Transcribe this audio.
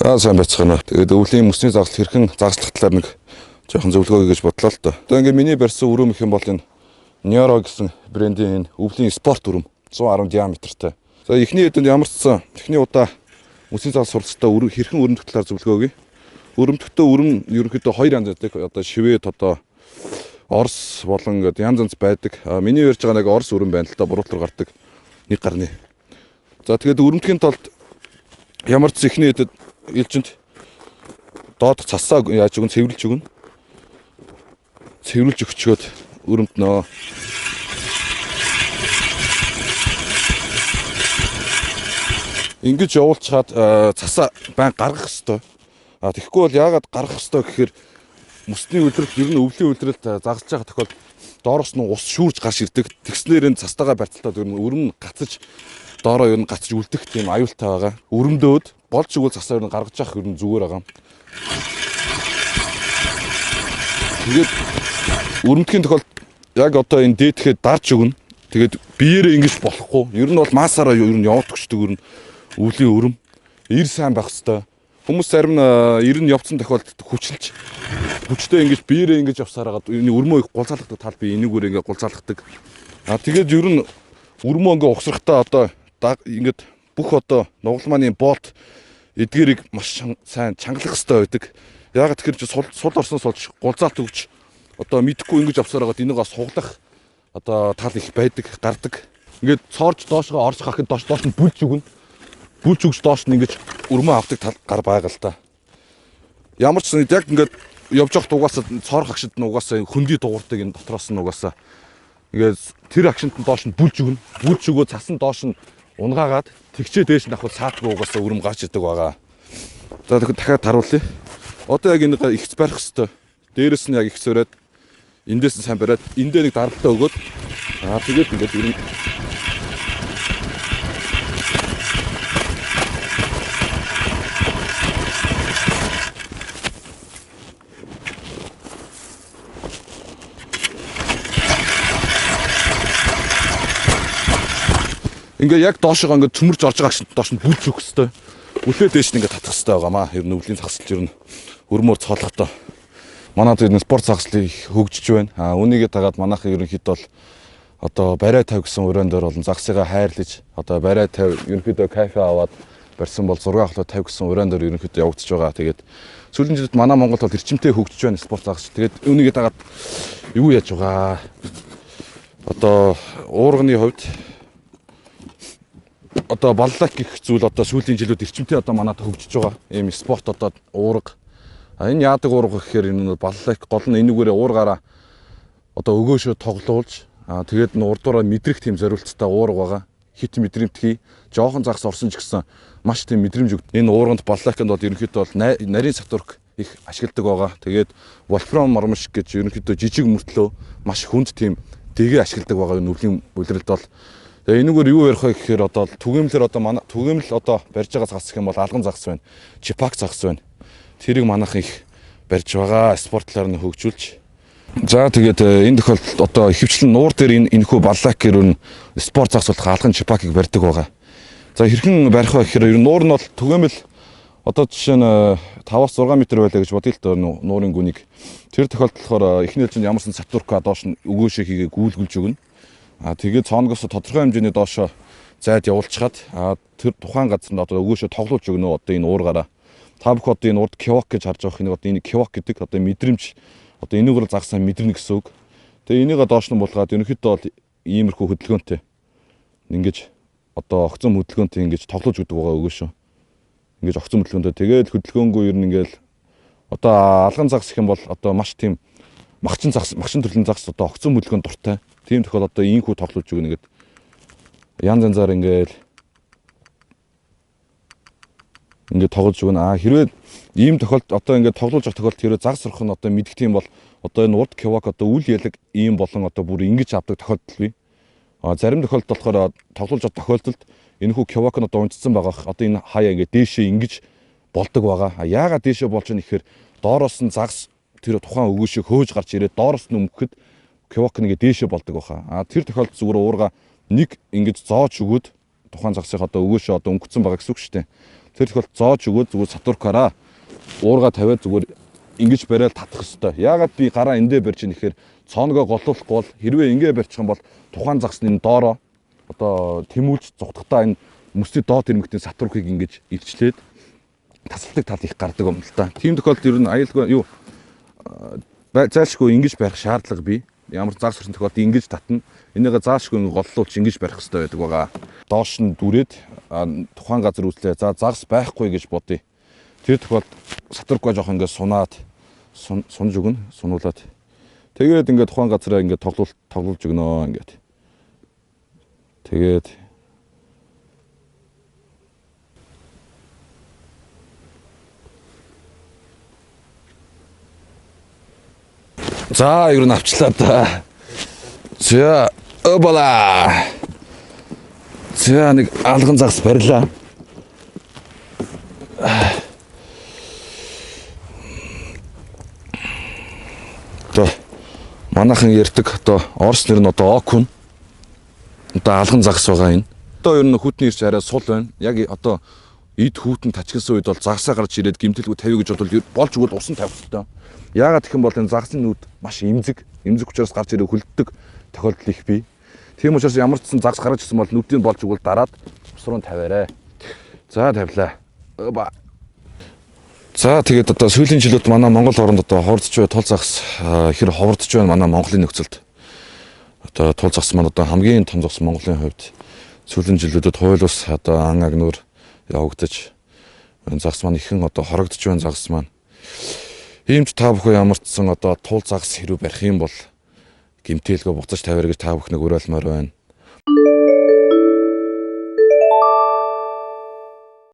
За сайн байцгаана. Тэгээд өвлийн мөсний загсал хэрхэн загаслах талаар нэг жоохон зөвлөгөө өгье гэж бодлоо л доо. Одоо ингээ миний барьсан өрөм их юм бол энэ Nero гэсэн брендийн энэ өвлийн спорт өрөм 110 диаметртай. За эхний хэдэнд ямар ч сан эхний удаа мөсний загас суралцалтаа өрөм хэрхэн өрөмдөх талаар зөвлөгөө өгье. Өрөмдөхдөө өрөм ерөнхийдөө хоёр янз байдаг. Одоо швед одоо Орос болон ингээд янз янз байдаг. Миний ярьж байгаа нэг Орос өрөм байна л да, буруутлар гардаг. Нэг гарны. За тэгээд өрөмдөхийн тулд ямар ч эхний хэдэд ээлжинд доод цасаа яаж өгөн цэвэрлж өгнө. Цэвэрлж өгчөөд өрөмднөө. Ингэж явуулчихад цасаа байн гаргах ёстой. А тэгэхгүй бол яагаад гаргах ёстой гэхээр мөсний үлрэлт ер нь өвлийн үлрэлт загалж байгаа тохиолдолд доороос нь ус шүүрж гарч ирдэг. Тэгснээр энэ цастайгаа барьцалтаад ер нь өрөм гацаж доороо ер нь гацж үлдэх тийм аюултай байгаа. Өрөмдөөд болж игэл цасаа ер нь гаргаж явах ер нь зүгээр байгаа. Тэгээд өрөмдхийн тохиолдолд яг одоо энэ дээдэхэд дарж өгнө. Тэгээд биеэрээ ингэж болохгүй. Ер нь бол маасаараа ер нь яваад өгчдөг ер нь өвлийн өрөм. Ир сайн байх хэвээр. Хүмүүс зарим нь ер нь явцсан тохиолдолд хүчилж хүчтэй ингэж биеэрээ ингэж явсаар хагаад энэ өрмөө их гулцаалгадаг тал би энэгээр ингээ гулцаалгадаг. А тэгээд ер нь өрмөө ингээ ухсрахтаа одоо ингээд бүх одоо нугалмааны болт эдгээрийг маш сайн чангалах хэрэгтэй байдаг. Яагаад тэгэхээр чи сул орсон сулж гулцаалт өгч одоо мэдхгүй ингэж явсаар хагаад энийгээ суглах одоо тал их байдаг, гардаг. Ингээд цоорж доошгоо орж хахад доош нь бүлж өгнө. Бүлж өгч доош нь ингэж өрмөө авдаг тал гар байгаа л та. Ямар ч яг ингээд явж явах угаасаа цоорх агшид нь угаасаа хөндөй дуурдаг энэ дотроос нь угаасаа ингээд тэр агшинд нь доош нь бүлж өгнө. Бүлж өгөө цасан доош нь унгаагаад тэгчээ дээш нь авах саатгүй угаасаа өрөм гарч идэг байгаа. За тэгэхээр дахиад харуулъя. Одоо яг энийг ихц барих хэвээр. Дээрэс нь яг ихц бариад эндээс нь сайн бариад эндээ нэг даралтаа өгөөд аа тэгээд ингээд өрөм ингээ яг доошоо ингээ цөмөрж орж байгаа агшинд доош нь бүлж өгөх хэвээр. Үлээ дээш нь ингээ татах хэвээр байгаамаа. Ер нь өвлийн загсалж ер нь өрмөр цоолохдоо. Манай тэр спорт загслыг хөгжиж байна. А үүнийгээ дагаад манайхан ерөнхийдөө бол одоо барай 50 гэсэн өрөөнд дээр болон загсыгаа хайрлаж одоо барай 50 ерөнхийдөө кафе аваад барьсан бол 6 ахлаа 50 гэсэн өрөөнд дээр ерөнхийдөө явагдаж байгаа. Тэгээд сүүлийн жилд манай Монгол бол эрчимтэй хөгжиж байна спорт загс. Тэгээд үүнийгээ дагаад юу яаж байгаа? Одоо уурганы хувьд одоо баллак гэх зүйл одоо сүүлийн жилүүд эрчимтэй одоо манад хөгжиж байгаа. Ийм спорт одоо уурга. Энэ яадаг уурга гэхээр энэ баллак гол нь энүүгээрээ уургаараа одоо өгөөшөө тоглуулж тэгээд нь урдуураа мэдрэх тийм зориулттай уурга байгаа. Хит мэдрэмтгий, жоохон загас орсон ч гэсэн маш тийм мэдрэмж өгд. Энэ уурганд баллаканд бол ерөнхийдөө бол нарийн сатурк их ашигладаг байгаа. Тэгээд вольфрам мормш гэж ерөнхийдөө жижиг мөртлөө маш хүнд тийм дэгээ ашигладаг байгаа энэ өвлийн улиралд бол. Тэгээ энэгээр юу ярих вэ гэхээр одоо түгээмлэр одоо манай түгээмэл одоо барьж байгаа загас гэх юм бол алган загас байна. Чипак загас байна. Тэрийг манайхан их барьж байгаа. Спортлоор нь хөгжүүлж. За тэгээд энэ тохиолдолд одоо ихэвчлэн нуур дээр энэ энэхүү баллак гэр нь спорт загас болох алган чипакийг барьдаг байгаа. За хэрхэн барих вэ гэхээр ер нь нуур нь бол түгээмэл одоо жишээ нь 5-6 м байлаа гэж бодъё л доо нуурын гүнийг. Тэр тохиолдолд болохоор эхний ээлжинд ямарсан сатурка доош нь өгөөшөө хийгээ гүйлгүүлж өгнө. А тэгээд цооногоос тодорхой хэмжээний доошо зайд явуулчихад тэр тухайн газар нь одоо өгөөшөө тоглуулж өгнө одоо энэ уургаараа. Та бүхэн одоо энэ урд кивок гэж харж байгаа нэг одоо энэ кивок гэдэг одоо мэдрэмж одоо энэгээр загсаа мэдрэнэ гэсэн үг. Тэгээ энийгээ доош нь буулгаад ерөнхийдөө бол иймэрхүү хөдөлгөөнтэй ингэж одоо огцом хөдөлгөөнтэй ингэж тоглуулж өгдөг байгаа өгөөшөө. Ингэж огцом хөдөлгөөнтэй тэгээд хөдөлгөөнгүй ер нь ингээл одоо алган загас гэх юм бол одоо маш тийм магчин загас, магчин төрлийн загас одоо огцом хөдөлгөөн дуртай. Тийм тохиол одоо ийхүү тоглуулж өгнө гэд янз янзаар ингээл ингээд тоглож өгнө. А хэрвээ ийм тохиолдолд одоо ингээд тоглуулж явах тохиолдолд хэрвээ загас сурах нь одоо мэдэх тийм бол одоо энэ урд кивок одоо үл ялаг ийм болон одоо бүр ингэж авдаг тохиолдол бий. А зарим тохиолдолд болохоор тоглуулж явах тохиолдолд энэхүү кивок нь одоо унцсан байгаа. Одоо энэ хаяа ингээд дээшээ ингэж болдог байгаа. А яагаад дээшээ болж байгаа нэхэр доороос нь загас тэр тухайн өгөөшөө хөөж гарч ирээд доороос нь өмгөхөд кивок нэгэ дээшээ болдог байхаа. А тэр тохиолдолд зүгээр уурга нэг ингэж зоож өгөөд тухайн загсыг одоо өгөөшөө одоо өнгөцсөн байгаа гэсэн үг шүү дээ. Тэр тохиолдолд зоож өгөөд зүгээр сатуркаараа уурга тавиад зүгээр ингэж бариад татах хэвээр. Яагаад би гараа эндээ барьж ийн гэхээр цооногоо голлуулахгүй бол хэрвээ ингэ барьчих юм бол тухайн загсны энэ доороо одоо тэмүүлж зугтахтаа энэ мөсний доод ирмэгтийн сатуркыг ингэж илчлээд тасалдаг тал их гардаг юм л та. Тийм тохиолдолд ер нь аюулгүй юу зайлшгүй ингэж барих шаардлага бий. Ямар загас өрсөн тохиолдолд ингэж татна. Энийгээ заашгүй ингэ голлуулж ингэж барих хэрэгтэй байдаг байгаа. Доош нь дүрээд тухайн газар үүслээ. За загас байхгүй гэж бодъё. Тэр тохиолдолд сатурква жоох ингэ сунаад сунж өгнө, сунуулаад. Тэгээд ингэ тухайн газараа ингэ тоглуулж өгнө ингээд. Тэгээд за ер нь авчлаа да. За обала. За нэг алган загас барилаа. Одоо манайхан ярьдаг одоо Орос нэр нь одоо окун. Одоо алган загас байгаа энэ. Одоо ер нь хүтний ирч арай сул байна. Яг одоо эд хүүтэн тачигсан үед бол загасаа гарч ирээд гимтэлгүй тавь гэж бодвол болж өгвөл усан тавих хэрэгтэй. Яагаад гэх юм бол энэ загасны нүд маш эмзэг, эмзэг учраас гарч ирээ хөлддөг тохиолдол их бий. Тийм учраас ямар ч сан загас гарч ирсэн бол нүдийг болж өгвөл дараад ус руу тавиарай. За тавилаа. За тэгээд одоо сүүлийн жилүүд манай Монгол оронд одоо ховордож буй тул загас хэр ховордож байна манай Монголын нөхцөлд. Одоо тул загас маань одоо хамгийн том загас Монголын хувьд сүүлийн жилүүдэд хууль ус одоо ан агнуур явагдаж загас маань ихэн одоо хорогдож байна загас маань. Иймч та бүхэн ямар ч сан одоо тул загас хэрүү барих юм бол гимтээлгүй буцаж тавиар гэж та бүхнийг уриалмаар байна.